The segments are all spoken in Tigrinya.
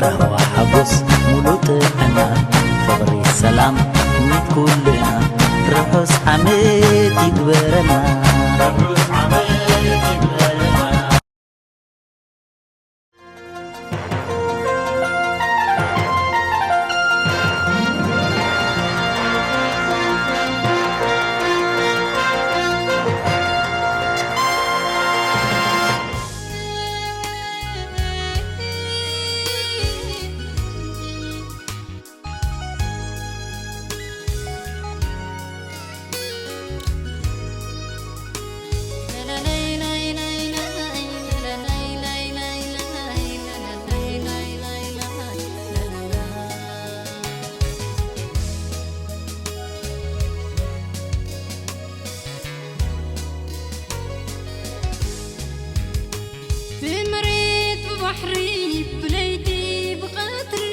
ራህዋ ሓጎስ ሙሉ ጥዕና ፍቕሪ ሰላም ንኩልና ርሑስ ዓመት ይግበረና። ብመሬት ብባሕሪ ብለይቲ ብቐትሪ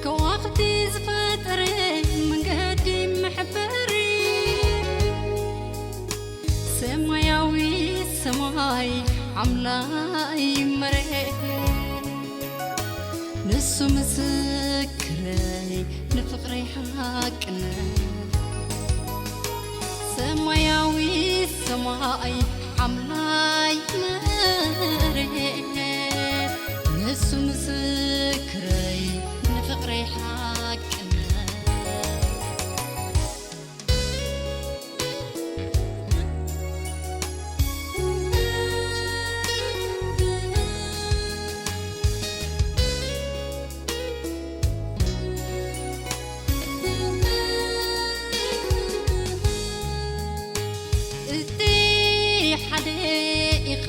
ከዋኽብቲ ዝፈጠረ መንገዲ መሕበሪ ሰማያዊ ሰማይ ኣምላኽ መሬት ንሱ ምስክረይ ንፍቕረይ ሓቅነት ሰማያዊ ሰማይ ሓምላይ መሬት ንሱ ምስክረይ ንፍቕረይ ሓቅነት እቲ ሓደ ኢኻ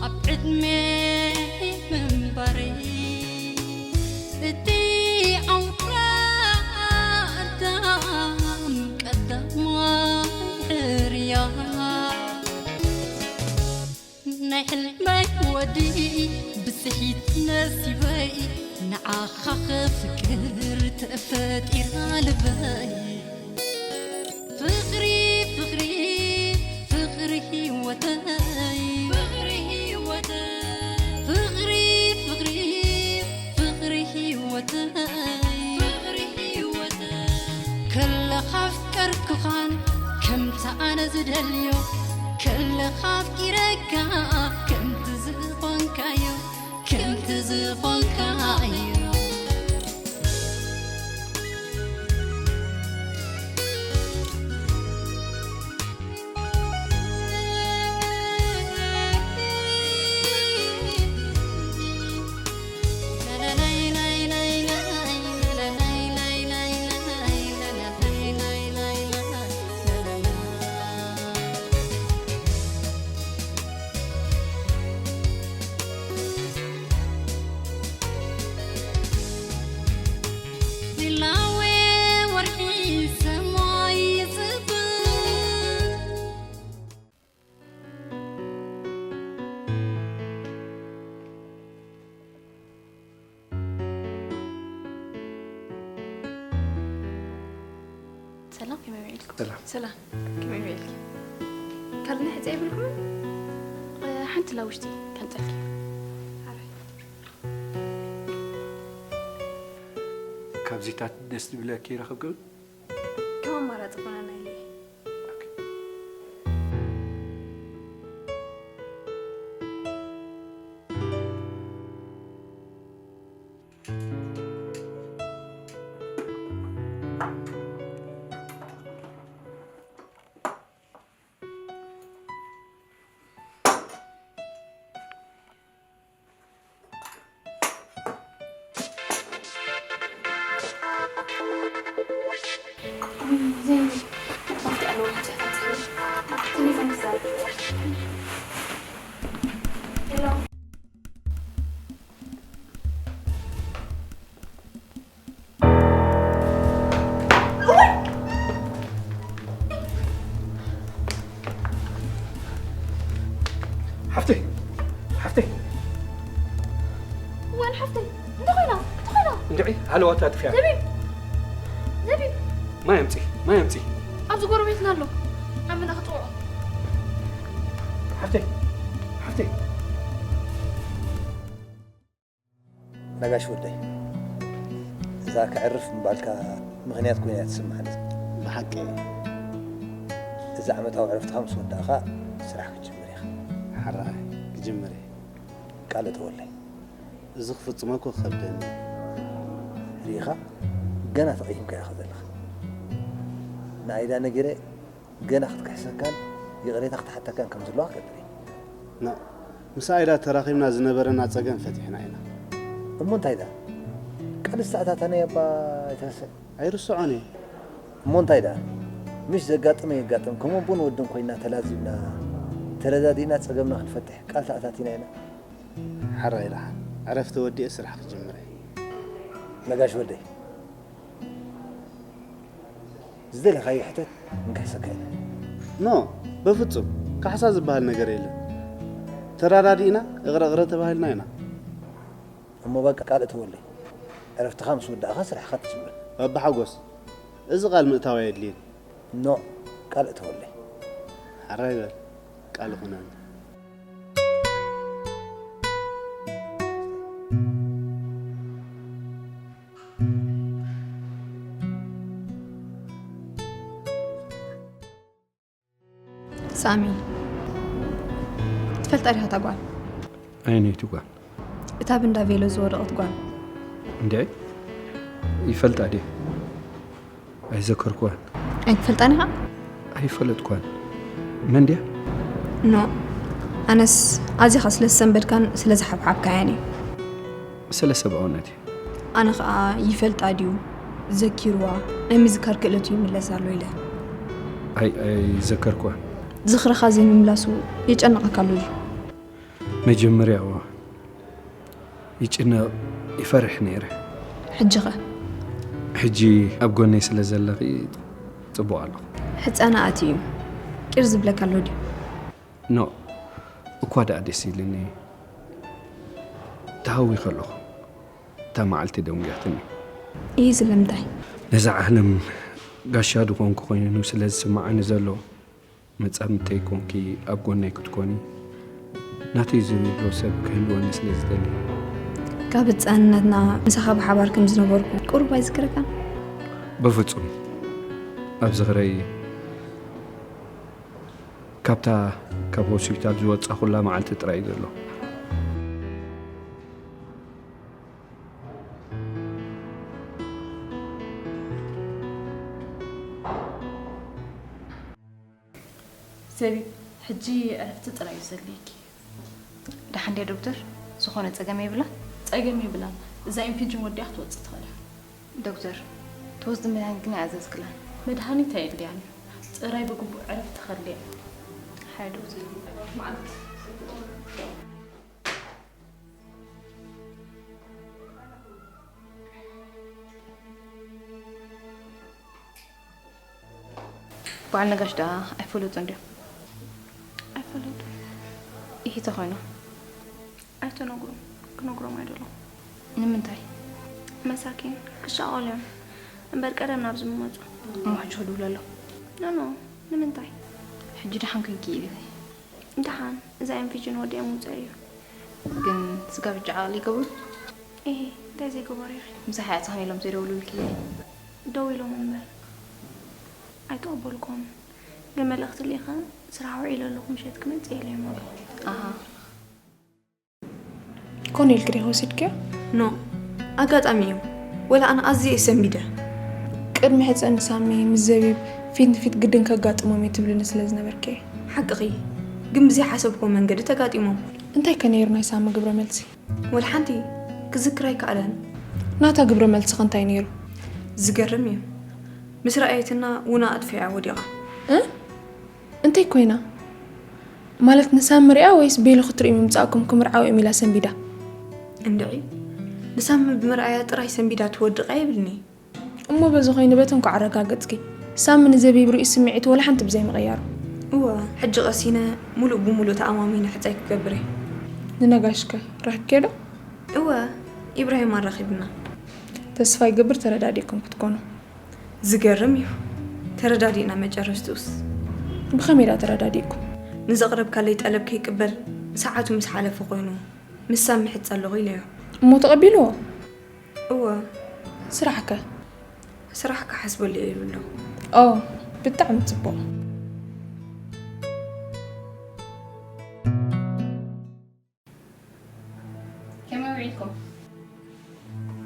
ኣብ ዕድመ ምንባረይ እቲ ኣውራ ኣዳም ቀዳማይ ሕርያ ናይ ሕልመይ ወዲ ብስሒት ነሲበይ ንዓኻ ክፍቅር ተፈጢራ ልበይ ፍቕሪ ፍቕሪ ፍቕሪ ህይወተይ ፍቕሪ ህይወተይ ፍቕሪ ፍቕሪ ፍቕሪ ህይወተይ ፍቕሪ ህይወተይ ከለኻ ኣፍቀርኩኻን ከምቲ ኣነ ዝደልዮ ከለኻ ኣፍቂረካ ከምቲ ዝኾንካዮ ከምቲ ዝኾንካዮ ሰላም ከመይ ውዒልኩም? ሰላም። ሰላም ከመይ ውዒልኪ? ካልእ ናይ ሕፀ የብልኩምን? እ፣ ሓንቲ ላ ውሽጢ ከምፀልኪ። ሓራይ። ካብዚታት ደስ ዝብለኪ ይረኽብ ግን? ከም ኣማራፂ ኮነና ኢለ እየ። ሓፍተይ፣ ሓፍተይ። እዋን ሓፍተይ፣ እንታይ ኮይና? እንታይ ኮይና? እንድዒ፣ ሃለዋታ ኣጥፊኣ። ዘቢብ! ዘቢብ! ማይ ኣምጺ፣ ማይ ኣምጺ። ኣብዚ ጎረቤትና ኣሎ። ኣመና ክጥውዖ። ሓፍተይ፣ ሓፍተይ። ነጋሽ ወደይ፣ እዛ ከዕርፍ ምባልካ ምኽንያት ኮይና እያ ትስምዓኒ። ብሓቂ? እዚ ዓመታዊ ዕረፍትኻ ምስ ወዳእኻ ስራሕ ክትጅምር ኢኻ። ሓራይ ክጅምር እየ። ቃል እተወለይ። እዚ ክፍጽሞ እኮ ክኸብደኒ። ርኢኻ? ገና ተቐይምካ ኢኻ ዘለኻ። ንኣይዳ ነጊረ ገና ክትክሕሰካን ይቕሬታ ክትሓተካን ከም ዘለዋ ክገብር እየ። ኖእ፣ ምስ ኣይዳ ተራኺብና ዝነበረና ጸገም ፈቲሕና ኢና። እሞ እንታይ ደኣ? ቃል ዝተኣታታናዮ እባ ኣይትረስዕ። ኣይርስዖን እየ። እሞ እንታይ ደኣ? ምሽ ዘጋጥም የጋጥም፣ ከም ኣቦን ወድን ኮይና ተላዚብና፣ ተረዳዲእና ጸገምና ክንፈትሕ ቃል ተኣታቲና ኢና። ሓራይ ደሓን፣ ዕረፍቲ ወዲኤ ስራሕ ክጅምር እየ። ነጋሽ ወደይ፣ ዝደለኻዮ ሕተት፣ ክንክሕሰካ ኢና። ኖእ፣ በፍጹም ካሕሳ ዝበሃል ነገር የለን። ተራዳዲእና እቕረ እቕረ ተባሂልና ኢና። እሞ በቃ ቃል እተወለይ። ዕረፍትኻ ምስ ወዳእኻ ስራሕኻ ትጅምር። ባባ ሓጎስ፣ እዚ ቃል ምእታው ኣየድልይን። ኖእ፣ ቃል እተወለይ። ሓራይ በል፣ ቃል ይኹነኒ። ሳሚ፣ ትፈልጣ ዲኻ እታ ጓል? ኣየነይቲ ጓል? እታ ብንዳ ቬሎ ዝወደቐት ጓል። እንድዒ፣ ይፈልጣ ድየ? ኣይዘከርኩዋን። ኣይትፈልጣን ኢኻ? ኣይፈለጥኩዋን። መን ድያ? ኖእ፣ ኣነስ ኣዚኻ ስለ ዝሰንበድካን ስለ ዝሓብሓብካያን እዩ። ስለ ሰብኣውነት እዩ። ኣነ ኸኣ ይፈልጣ ድዩ፣ ዘኪርዋ፣ ናይ ምዝካር ክእለቱ ይምለስ ኣሎ ኢለ። ኣይ፣ ኣይዘከርኩዋን። ዝኽርኻ ዘይምምላሱ የጨንቐካ ኣሎ ድዩ? መጀመርያ እዋ ይጭነቕ፣ ይፈርሕ ነይረ። ሕጂ ኸ? ሕጂ ኣብ ጎነይ ስለ ዘለኺ ጽቡቕ ኣለኹ። ሕጻና ኣትዩ እዩ። ቂር ዝብለካ ኣሎ ድዩ? ኖእ፣ እኳ ደኣ ደስ ኢሉኒ። ተሃዊኸ ኣለኹ። እታ መዓልቲ ደንጒያትኒ። ይህ ስለምንታይ? ነዛ ዓለም ጋሻ ዝኾንኩ ኮይኑ ስለ ዝስምዓኒ ዘሎ፣ መጻምድተይ ኮንኪ ኣብ ጎነይ ክትኮኒ፣ ናተይ ዝብሎ ሰብ ክህልወኒ ስለ ዝደሊ። ካብ ህጻንነትና ምሳኻ ብሓባር ከም ዝነበርኩ ቁሩብ ኣይዝክረካን? በፍጹም። ኣብ ዝኽረይ ካብታ ካብ ሆስፒታል ዝወጻኹላ መዓልቲ ጥራይ ዘሎ። ሰቢት፣ ሕጂ ዕረፍቲ ጥራይ እዩ ዘድልየኪ። ደሓን ድያ ዶክተር? ዝኾነ ጸገም የብላን? ጸገም የብላን። እዛ ኢንፊጅን ወዲኣ ክትወጽእ ትኽእል እያ። ዶክተር፣ ትወስድ መድሃኒት ግን ኣይኣዘዝክላን። መድሃኒት ኣየድልያን እዩ። ጥራይ ብግቡእ ዕረፍቲ ከድልያ። ሓየ ዶክተር። መዓልቲ። በዓል ነጋሽ ደኣ ኣይፈለጡን ድዮም? ኣይፈለጡን። ኢሂ ተኾይኑ? ኣይተነግሩን። ክነግሮም ኣይደለኹን። ንምንታይ? መሳኪን ክሻቐሉ እዮም እምበር ቀደም ናብዚ ምመጹ። እሞ ሕጂ ክድውለሎም። ኖ፣ ኖ፣ ንምንታይ? ሕጂ ደሓን ኮንኪ ኢልኺ። ደሓን፣ እዛ ኢንፊጅን ወዲኣ ምውጻእ እዩ። ግን ስጋብ ሕጂ ዓቕሊ ይገብሩ? ኢሂ፣ እንታይ ዘይገበሩ ኢኺ? ምሳሕ ኣዕጽኽኒ ኢሎም ዘይደውሉልኪ? ደዊሎም እምበር ኣይተቐበልኩዎምን። ግን መልእኽቲ ልኢኸ ስራሕ ውዒለ ኣለኹ ምሸት ክመጽእ ኢለ እዮም ኣሉ። ኣሃ። ኮነ ኢልኪ ዲኺ ወሲድክዮ? ኖ፣ ኣጋጣሚ እዩ። ወላ ኣነ ኣዝየ እየ ሰንቢደ። ቅድሚ ሕጸ ንሳሚ ምስ ዘቢብ ፊት ንፊት ግድን ከጋጥሞም እየ ትብልኒ ስለ ዝነበርኪ እየ። ሓቅኺ፣ ግን ብዘይሓሰብክዎ መንገዲ ተጋጢሞም። እንታይ ከ ነይሩ ናይ ሳሚ ግብረ መልሲ? ወላ ሓንቲ ክዝክር ኣይከኣለን። ናታ ግብረ መልሲ ከ እንታይ ነይሩ? ዝገርም እዩ። ምስ ረኣየትና ውና ኣጥፊኣ ወዲቓ። እ? እንታይ ኮይና? ማለት ንሳሚ ሪኣ ወይስ ቤሎ ክትርኢ ምምጻእኩም ክምርዓው እዮም ኢላ ሰንቢዳ? እንድዒ፣ ንሳሚ ብምርኣያ ጥራይ ሰንቢዳ ትወድቕ ኣይብልኒ። እሞ በዚ ኮይኑ በተንኮ ኣረጋገጽኪ፣ ሳሚ ንዘቢብ ርእዩ ስምዒቱ ወላ ሓንቲ ብዘይ ምቕያሩ። እወ፣ ሕጂ ቀሲነ ሙሉእ ብሙሉእ ተኣማሚነ ሕጻይ ክገብር እየ። ንነጋሽከ ረኺብክዮ ዶ? እወ፣ ኢብራሂም ኣራኺብና። ተስፋ ይገብር ተረዳዲእኩም ክትኮኑ። ዝገርም እዩ። ተረዳዲእና መጨረሽትኡስ። ብኸመይ ደኣ ተረዳዲእኩም? ንዘቕረብካለይ ጠለብ ከይቅበል ሰዓቱ ምስ ሓለፈ ኮይኑ፣ ምስ ሳሚ ሕጸ ኣለኹ ኢለዮ። እሞ ተቐቢልዎ? እወ። ስራሕከ? ስራሕ ክሓስበሉ እየ ይብሎ። ኦ፣ ብጣዕሚ ጽቡቕ። ከመይ ውዒልኩም?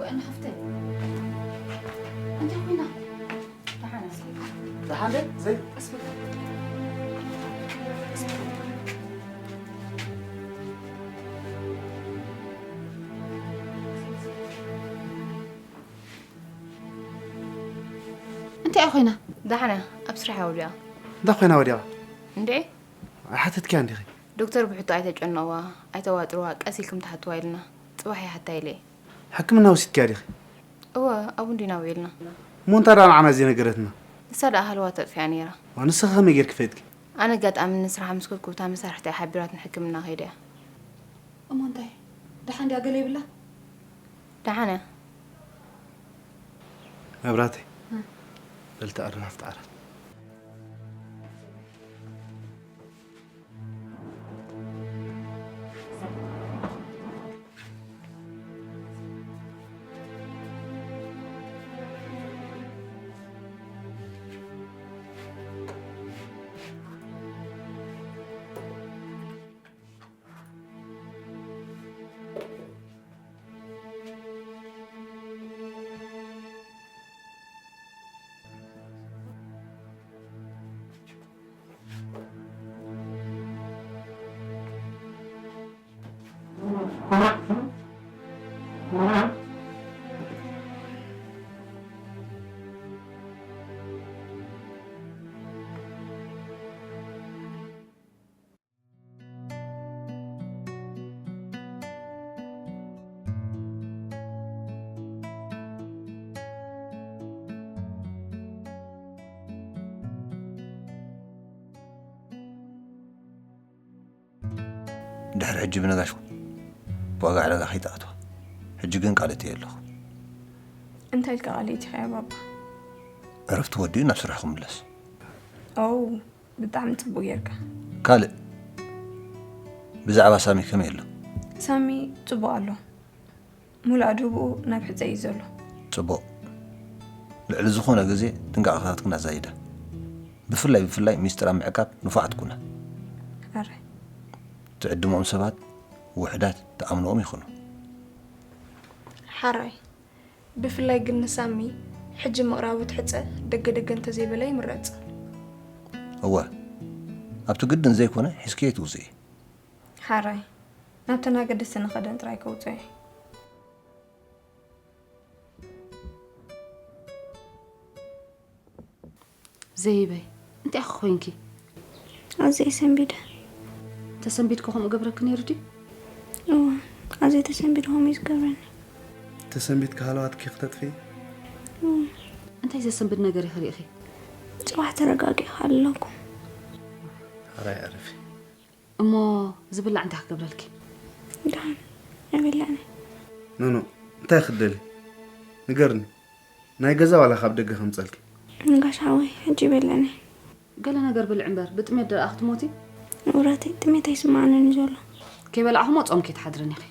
ወእነ ሃፍተይ እንታይ ኮይና? ደሓን ኣስሊ። ደሓን ደ ዘይ ቀስ በል። እንታይ ኮይና? ደሓን እያ፣ ኣብ ስራሕ እያ ወዲቓ። እንታይ ኮይና ወዲቓ? እንዴ? ኣይሓተትክያ እንዲኺ? ዶክተር ብሕቶ ኣይተጨንቕዋ፣ ኣይተዋጥርዋ፣ ቀስ ኢልኩም ትሓትዋ ኢልና። ጽባሕ ይሓታ ኢለ። ሕክምና ወሲድክያ ዲኺ? እወ፣ ኣብኡ እንዲና ውዒልና። እሞ እንታይ ደኣ ንዓና ዘይነገረትና? ንሳ ደኣ ሃለዋ ተጥፊኣ ነይራ። ዋ፣ ንስኺ ከመይ ጌርኪ ፈይጥኪ? ኣነ ኣጋጣሚ ንስራሕ ምስ ኩብኩብታ መሳርሕቲ እያ ሓቢራትኒ ሕክምና ከይደ እያ። እሞ እንታይ ደሓን ድያ? ገለ ይብላ? ደሓን እያ። መብራህተይ፣ በል ተኣረፍ ኣብቲ ዓራት። ድሕሪ ሕጂ ብነጋሽ ብዋጋ ዕዳጋ ከይትኣትዋ። ሕጂ ግን ቃል እትየ ኣለኹ። እንታይ ኢልካ ቃል እቲኻ ባባ? ዕረፍቲ ወዲኡ ናብ ስራሕ ክምለስ። ኦው፣ ብጣዕሚ ጽቡቅ ጌርካ። ካልእ ብዛዕባ ሳሚ ከመይ ኣሎ? ሳሚ ጽቡቅ ኣሎ። ሙሉእ ኣድህቦኡ ናብ ሕጸ እዩ ዘሎ። ጽቡቕ። ልዕሊ ዝኾነ ግዜ ጥንቃቐታትክን ኣዛይዳ። ብፍላይ ብፍላይ ሚስጥር ኣብ ምዕቃብ ንፉዓት ኩና። ኣረ ትዕድሞም ሰባት ውሑዳት ትኣምንኦም ይኹኑ። ሓራይ። ብፍላይ ግን ንሳሚ ሕጂ ምቕራቡ ትሕጸ ደገ ደገ እንተዘይበለ ይምረጽ። እወ፣ ኣብቲ ግድን ዘይኮነ ሒዝክዮ ትውፅኢ። ሓራይ ናብተን ኣገደስቲ ንኸደን ጥራይ ከውፅኦ እየ። ዘይበይ እንታይ ኢኺ ኮይንኪ? ኣዝየ ሰንቢደ። ተሰንቢድኪ ከምኡ ገብረኪ ነይሩ ድዩ? እወ ኣዝየ ተሰንቢደ ከምኡ እዩ ዝገብረኒ። ተሰንቢትኪ ሃለዋትኪ ክተጥፍኢ? እንታይ ዘሰንብድ ነገር ኢኺ ርኢኺ? ጽባሕ ተረጋጊእኻ ኣለኹ። ሓራይ ዕረፊ። እሞ ዝብላዕ እንታይ ክገብረልኪ? ደሓን ኣይበላዕን። ኖኖ እንታይ ክትደሊ ንገርኒ። ናይ ገዛ ዋላ ካብ ደገ ከምፀልኪ። ንጋሽ ሓወይ ሕጂ ይበልዕኒ። ገለ ነገር ብልዒ እምበር ብጥሜት ደኣ ክትሞቲ። ንብረተይ ጥሜት ኣይስምዓንን እዩ ዘሎ። ከይበላዕኹሞ ጾም ከይትሓድርን ኢኺ።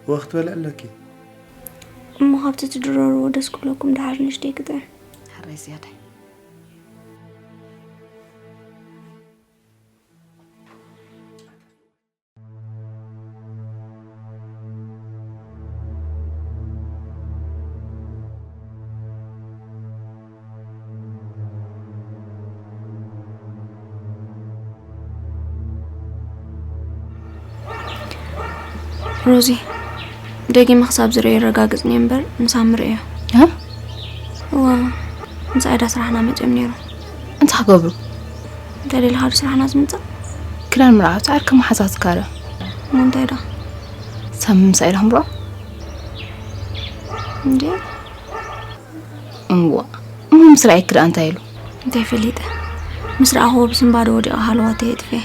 ወ ክትበልዒ ኣለኪ። እሞ ካብቲ ትድረርዎ ደስ ክብለኩም ደሓር ንእሽተይ ክጥዕም። ሕራይ ዝያዳይ። ሮዚ ደጊመ ክሳብ ዝርእዮ የረጋግጽኒ እምበር ንሳሚ ርእዮ። እ? እዋ ምስ ኣይዳ ስራሕና መጺኦም ነይሮም። እንታይ ክገብሩ? እንተ ደሊኻ ዶ ስራሕና ዝምጻእ? ክዳን ምርዓው ጻዕር ከመሓሳስካ ዶ? እሞ እንታይ ዶ? ሳሚ ምስ ኣይዳ ምርዖ? እንዴ እዋ እሞ ምስ ረኣይኪ ደኣ እንታይ ኢሉ? እንታይ ፈሊጠ? ምስ ረኣኽዎ ብስንባደ ወዲቓ ሃለዋተይ የጥፍኤ።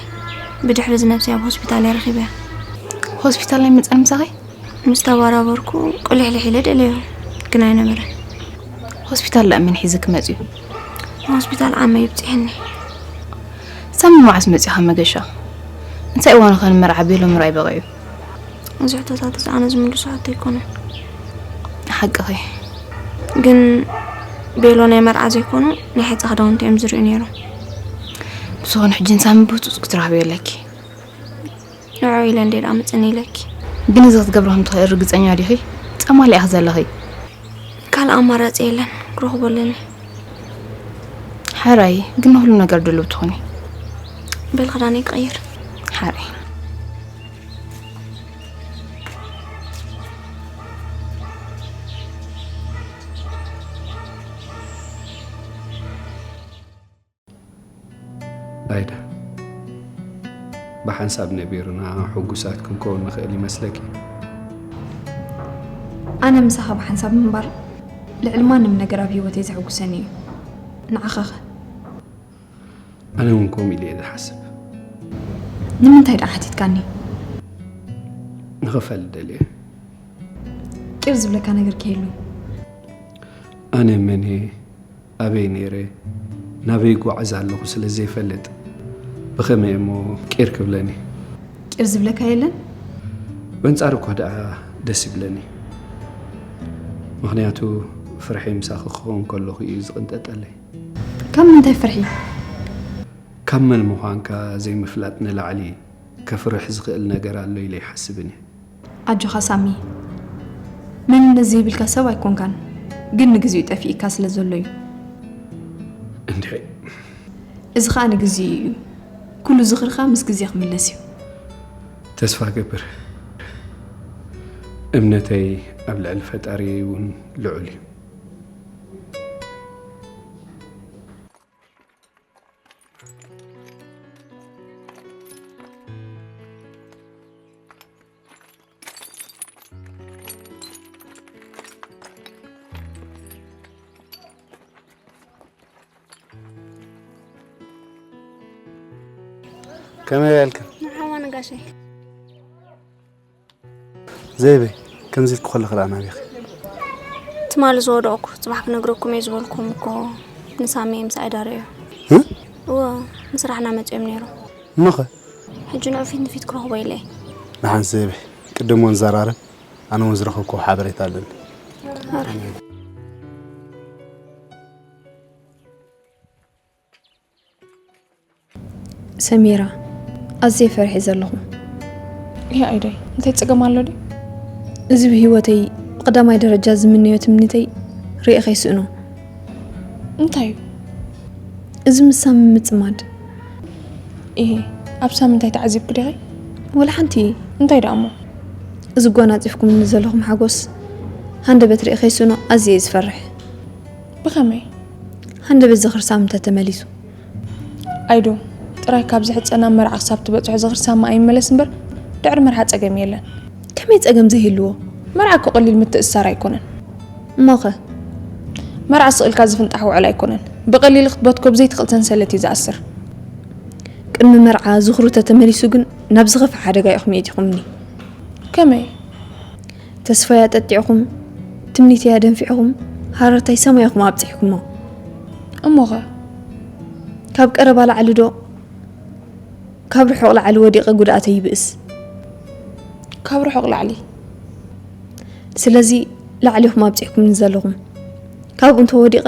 ብድሕሪ እዚ ነብሰይ ኣብ ሆስፒታል እየ ረኺበያ። ሆስፒታል ናይ መጸን ምሳኺ? ምስ ተባራበርኩ ቁሊሕሊሕ ኢለ ደለዮ ግን ኣይነበረን። ሆስፒታል ደኣ መን ሒዝኪ መጺኡ? ንሆስፒታል ዓመ ይብጽሐኒ። ሳሚ መዓስ መጺኻ መገሻ? እንታይ እዋን ኸ ንመርዓ ቤሎ ምርኣይ በቒዑ? እዚ ሕቶታት እዚ ኣነ ዝምልሶ ሕቶ ኣይኮነን። ሓቅኺ። ግን ቤሎ ናይ መርዓ ዘይኮኑ ናይ ሕፀ ክዳውንቲ እዮም ዝርእዩ ነይሮም። ብዝኾነ ሕጂ ንሳሚ ብህፁፅ ክትረኽቢ ኣለኪ። ንዕኡ ኢለ እንዴ ደኣ ምፅን ኢለኪ። ግን እዚ ክትገብሪ ከም ትኽእል ርግፀኛ ዲኺ? ፃማ ሊኣኺ ዘለኺ። ካልእ ኣማራፂ የለን፣ ክረኽቦ ኣለኒ። ሓራይ ግን ንኹሉ ነገር ድሉው ትኾኒ። በል ክዳነይ ክቕይር። ሓራይ። ኣይዳ፣ ብሓንሳብ ነቢርና ሕጉሳት ክንከውን ንኽእል ይመስለኪ? ኣነ ምሳኻ ብሓንሳብ ምንባር ልዕሊ ማንም ነገር ኣብ ህይወተይ ዘሐጉሰኒ እዩ። ንዓኻኸ? ኣነ እውን ከምኡ ኢለ እየ ዝሓስብ። ንምንታይ ደኣ ሓቲትካኒ? ንኽፈልጥ ደልየ። ቂር ዝብለካ ነገር ከይህሉ። ኣነ መን እየ? ኣበይ ነይረ? ናበይ ይጓዓዝ ኣለኹ ስለ ዘይፈልጥ ብኸመይ እሞ ቂር ክብለኒ? ቂር ዝብለካ የለን? በንጻሩ እኳ ደኣ ደስ ይብለኒ። ምኽንያቱ ፍርሐይ ምሳኺ ክኸውን ከለኹ እዩ ዝቕንጠጠለይ። ካብ ምንታይ ፍርሒ? ካብ መን ምዃንካ ዘይምፍላጥ ንላዕሊ ከፍርሕ ዝኽእል ነገር ኣሎ ኢለ ኣይሓስብን እየ። ኣጆኻ ሳሚ፣ መንነት ዘይብልካ ሰብ ኣይኮንካን፣ ግን ንግዚኡ ጠፊእካ ስለ ዘሎ እዩ። እንድዒ። እዚ ኸኣ ንግዚኡ እዩ። ኩሉ ዝኽርኻ ምስ ግዜ ክምለስ እዩ። ተስፋ እገብር። እምነተይ ኣብ ልዕሊ ፈጣሪየይ እውን ልዑል እዩ። ከመይ በልክን? ንዓማ ነጋሸይ። ዘይበይ፣ ከምዚ ኢልኪ ከለኺ ደኣ ናበይ ኢኺ? ትማሊ ዝወደቕኩ ጽባሕ ክነግረኩም እየ ዝበልኩም እኮ ንሳሚ ምሳይ ዳርዮ። እ? እወ፣ ንስራሕና መጺኦም ነይሮም። እሞኸ? ሕጂ ንዑ ፊት ንፊት ክረኽቦ ኢለ እየ። ደሓን ዘይበይ፣ ቅድም እሞ ንዘራረብ፣ ኣነ እውን ዝረኸብክዎ ሓበሬታ ኣለኒ። ሰሚራ፣ ኣዝየ ፈሪሐ ዘለኹ። ይሄ ኣይደይ እንታይ ጸገም ኣሎ ድዩ? እዚ ብህይወተይ ብቐዳማይ ደረጃ ዝምነዮ ትምኒተይ ርእየ ከይስእኖ። እንታይ እዩ? እዚ ምስ ሳሚ ምጽማድ። ይሄ ኣብ ሳሚ እንታይ ተዓዚብኪ ዲኺ? ወላ ሓንቲ። እንታይ ደኣ እሞ? እዚ ኣጎናጺፍኩምኒ ዘለኹም ሓጎስ ሃንደበት ርእየ ከይስእኖ ኣዝየ እየ ዝፈርሕ። ብኸመይ? ሃንደበት ዝኽሪ ሳሚ እንተተመሊሱ። ኣይዶ፣ ጥራይ ካብ ዝሕጸ ናብ መርዓ ክሳብ ትበጽሑ ዝኽሪ ሳሚ ኣይመለስ እምበር ድሕሪ መርዓ ጸገም የለን። ከመይ ጸገም ዘይህልዎ? መርዓ እኮ ቀሊል ምትእስሳር ኣይኮነን። እሞኸ? መርዓ ስቕ ኢልካ ዝፍንጣሕ ውዕል ኣይኮነን። ብቐሊሉ ክትበትኮ ብዘይትኽእል ሰንሰለት እዩ ዝኣስር። ቅድሚ መርዓ ዝኽሩ ተተመሊሱ ግን ናብ ዝኸፍኣ ሓደጋ ኢኹም የእቲኹምኒ። ከመይ? ተስፋይ ኣጠጢዕኹም፣ ትምኒተይ ኣደንፊዕኹም፣ ሃረርታይ ሰማይ ኢኹም ኣብጺሕኩሞ። እሞኸ? ካብ ቀረባ ላዕሊ ዶ ካብ ርሑቕ ላዕሊ ወዲቐ ጉድኣተይ ይብእስ። ካብ ርሑቕ ላዕሊ። ስለዚ ላዕሊ ኢኹም ኣብጺሕኩምኒ ዘለኹም። ካብኡ እንተወዲቐ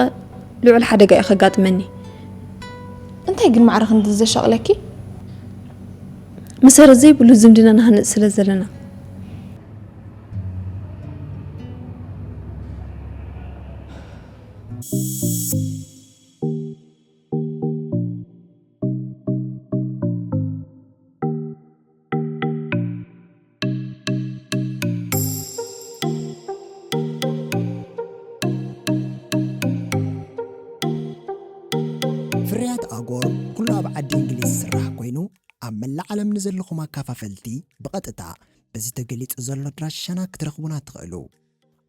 ልዑል ሓደጋ እዩ ከጋጥመኒ። እንታይ ግን ማዕረ ክንድዚ ዘሻቕለኪ? መሰረት ዘይብሉ ዝምድና ንሃንጽ ስለ ዘለና። ፍርያት ኣጎር ኩሉ ኣብ ዓዲ እንግሊዝ ዝስራሕ ኮይኑ ኣብ መላእ ዓለም ንዘለኹም ኣካፋፈልቲ ብቐጥታ በዚ ተገሊጹ ዘሎ ኣድራሻና ክትረኽቡና ትኽእሉ።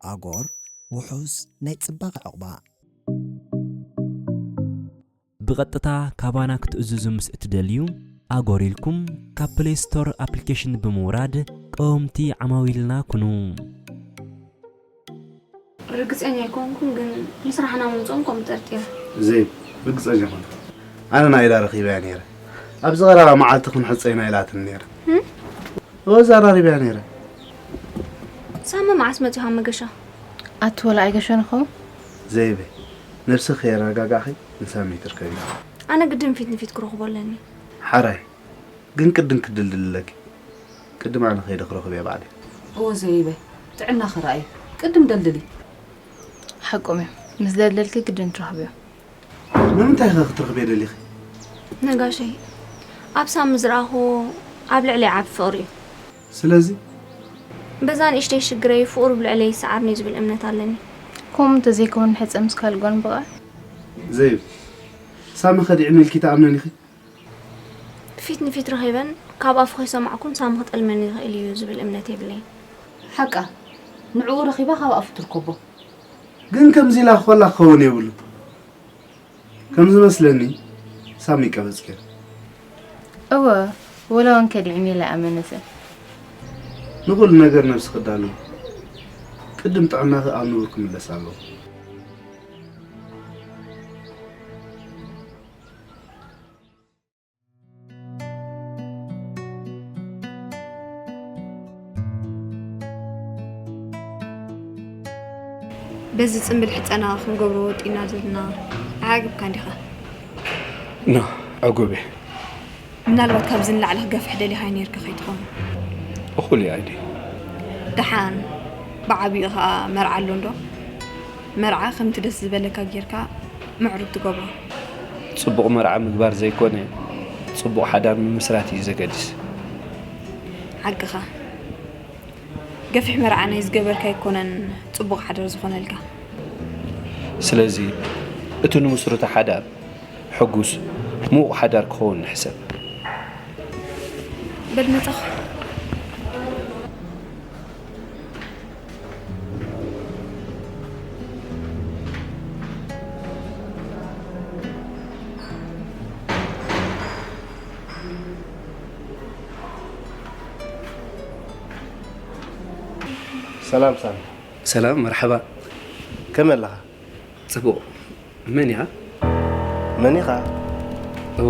ኣጎር ውሑስ ናይ ጽባቐ ዕቑባ። ብቐጥታ ካባና ክትእዝዙ ምስ እትደልዩ፣ ኣጎር ኢልኩም ካብ ፕሌይ ስቶር ኣፕሊኬሽን ብምውራድ ቀወምቲ ዓማዊልና ኩኑ። ርግጸኛ ኣይኮንኩን፣ ግን ንስራሕና ምምጽኦም ከምኡ ጠርጢረ። ዘይብ፣ ርግጸኛ ኮንካ? ኣነ ናይዳ ረኺበያ ነይረ። ኣብዚ ቀረባ መዓልቲ ክንሕጸ ኢና ኢላትኒ ነይራ። እወ፣ ኣዘራሪበያ ነይረ። ሳሚ መዓስ መጺኡ ካብ መገሻ? ኣቲ ወላ ኣይገሸን ይኸውን? ዘይበ፣ ነብሲ ከየረጋጋእኺ ንሳሚ ትርከቢ። ኣነ ግድን ፊት ንፊት ክረኽቦ ኣለኒ። ሓራይ፣ ግን ቅድም ክድልድል ኣለኪ። ቅድም ኣነ ከይደ ክረኽብ እየ ባዕለይ። እወ ዘይበ፣ ጥዕና ክረኣይ ቅድም ደልድሊ። ሓቆም እዮም። ምስ ደልደልኪ ግድን ትረኽብዮ። ንምንታይ ኢኺ ክትረኽብዮ ደሊኺ? ነጋሸይ፣ ኣብ ሳሚ ዝረኣኹዎ ኣብ ልዕለይ ዓቢ ፍቕሪ እዩ። ስለዚ? በዛ ንእሽተይ ሽግረይ ፍቕሩ ብልዕለይ ይሰዓርኒ እዩ ዝብል እምነት ኣለኒ። ከምኡ እንተዘይከውን ንሕፀ ምስ ካልእ ጓል ምብቓዕ? ዘይብ፣ ሳሚ ከዲዕኒ ኢልኪ ትኣምነን ኢኺ? ፊት ንፊት ረኺበን ካብ ኣፉ ከይሰማዕኩን ሳሚ ክጠልመኒ ይኽእል እዩ ዝብል እምነት የብለይን። ሓቃ ንዕኡ ረኺባ ካብ ኣፉ ትርከቦ። ግን ከምዚ ኢላ ኮላ ክኸውን የብሉ። ከም ዝመስለኒ ሳሚ ቀበጽ ገይሩ። እወ ወላ እውን ከዲዕኒ ኢለ ኣመነሰ። ንኹሉ ነገር ነብሲ ክዳሉ ቅድም ጥዕናኺ ኣብ ንቡር ክምለስ ኣለዎ። በዚ ጽምብል ሕጸና ክንገብሮ ወጢና ዘለና ዓግብካ እንዲኻ። ና ዕጉብ እየ። ምናልባት ካብዚ ንላዕሊ ክገፍሕ ደሊኻ ነይርካ ከይትኸውን። እኹል እየ ኣይዲ። ደሓን ብዓቢኡ ኸኣ መርዓ ኣሎ እንዶ? መርዓ ከምቲ ደስ ዝበለካ ጌርካ ምዕሩግ ትገብሮ። ጽቡቕ መርዓ ምግባር ዘይኮነ ጽቡቕ ሓዳር ምምስራት እዩ ዘገድስ። ሓቅኻ። ገፊሕ መርዓ ናይ ዝገበርካ ኣይኮነን ጽቡቕ ሓዳር ዝኾነልካ። ስለዚ እቲ ንምስርቶ ሓዳር ሕጉስ ምዉቕ ሓዳር ክኸውን ንሕሰብ። በል መጻኹ። ሰላም ሳሚ። ሰላም መርሓባ። ከመይ ኣለኻ? ጽቡቕ። መን ኢኻ? መን ኢኻ? እወ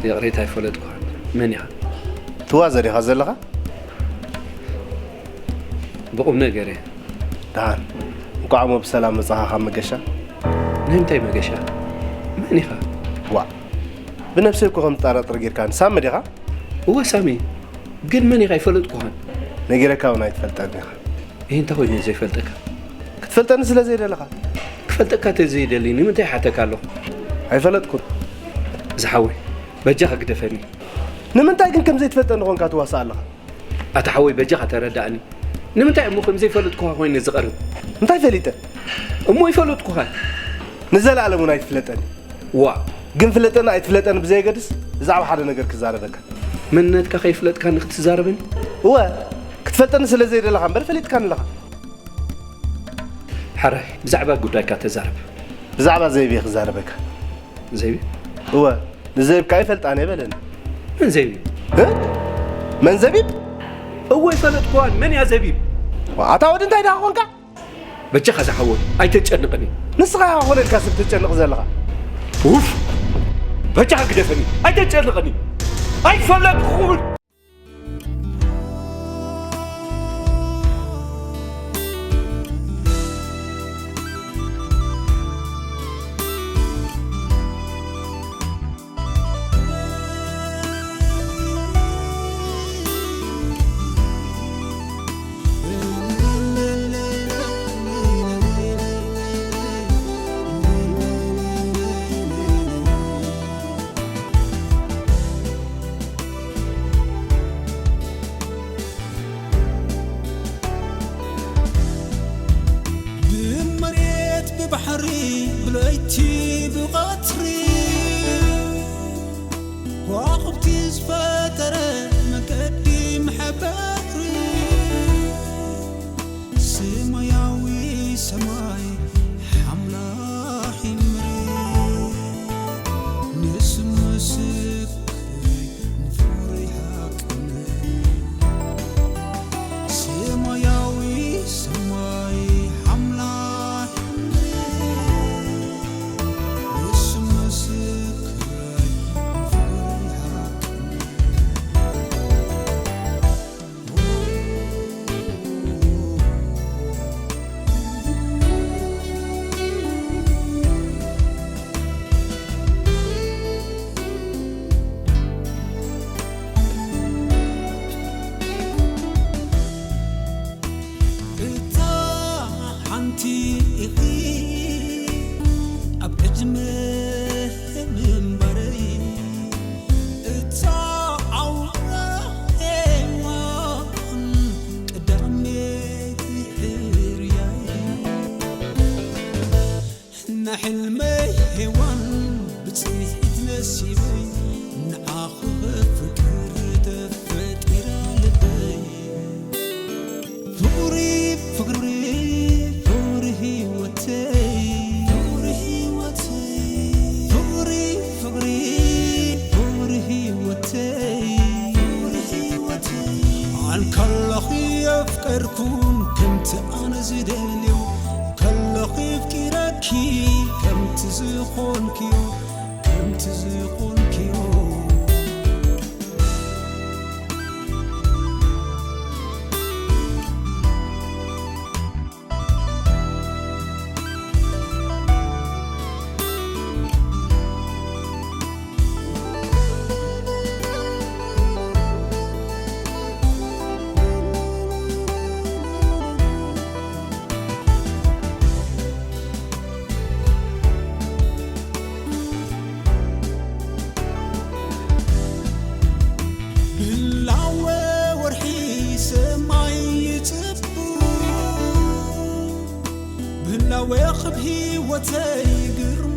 ይቕሬታ ኣይፈለጥኩኻን። መን ኢኻ? ትዋዘ ዲኻ ዘለኻ? ብቑም ነገር እየ። ደሓን እንቋዕ እሞ ብሰላም መጻኻ ካብ መገሻ። ናይ ምንታይ መገሻ? መን ኢኻ? ዋእ ብነብሰይ እኮ ከም ትጠራጠር ጌርካኒ። ሳሚ ዲኻ? እወ ሳሚ። ግን መን ኢኻ ኣይፈለጥኩኻን። ነጊረካ እውን ኣይትፈልጠን ኢኻ። እሂ እንታይ ኮይኑ እየ ዘይፈልጠካ? ክትፈልጠኒ ስለ ዘይደለኻ። ክፈልጠካ ተዘይደሊ ንምንታይ ይሓተካ ኣለኹ? ኣይፈለጥኩን። ዝሓወይ በጃኻ ግደፈኒ። ንምንታይ ግን ከም ዘይትፈልጠኒ ኾንካ ትዋሳእ ኣለኻ? ኣታ ሓወይ በጃኻ ተረዳእኒ። ንምንታይ እሞ ከም ዘይፈለጥኩኻ ኮይነ ዝቐርብ? እንታይ ፈሊጠ? እሞ ይፈለጥኩኻ። ንዘለኣለም እውን ኣይትፍለጠኒ። ዋእ ግን ፍለጠኒ ኣይትፍለጠኒ ብዘየገድስ ብዛዕባ ሓደ ነገር ክዛረበካ። መንነትካ ከይፍለጥካኒ ክትዛረበኒ? እወ ክትፈልጠኒ ስለ ዘይደለኻ እምበር ፈሊጥካኒ ኣለኻ። ሕራይ ብዛዕባ ጉዳይካ ተዛረብ። ብዛዕባ ዘይቢ ክዛረበካ። ዘይቢ? እወ ንዘይብካ ይፈልጣን እየ በለኒ። መን ዘይቢ? እ? መን ዘቢብ? እወ ይፈለጥኩዋን መን እያ ዘቢብ? ኣታ ወዲ እንታይ ደኣ ኾንካ? በጃኻ ዝሓወይ ኣይተጨንቕኒ። ንስኻ ኢኻ ኮነ ኢልካ ሰብ ተጨንቕ ዘለኻ። ኡፍ! በጃኻ ግደፈኒ ኣይተጨንቕኒ። ኣይፈለጥኩኹምን። ብመሬት ብባሕሪ ብለይቲ ብቐትሪ ከዋኽብቲ ዝፈጠረ መገዲ መሐበሪ ሰማያዊ ሰማይ ሓምላኺ ምድሪ ንስምስክ ሕልመይ ሄዋን ብጽሒት ነሲበይ ንዓኺ ፍቅር ተፈጢራ ልበይ። ፍቅሪ ፍቅሪ ፍቅሪ ህይወተይ ፍቅሪ ህይወተይ ፍቅሪ ፍቅሪ ፍቅሪ ህይወተይ ፍቅሪ ህይወተይ ኣንከለኺ የፍቀርኩን ከምቲ ኣነ ዝደልዮ ከለኺ ኣፍቂረኪ ከምቲ ዝኾንክዮ ከምቲ ዝኾንክዮ ብህላወ ወርሒ ሰማይ ይጽቡ ብህላወ ክብ ህይወተይ ግርማ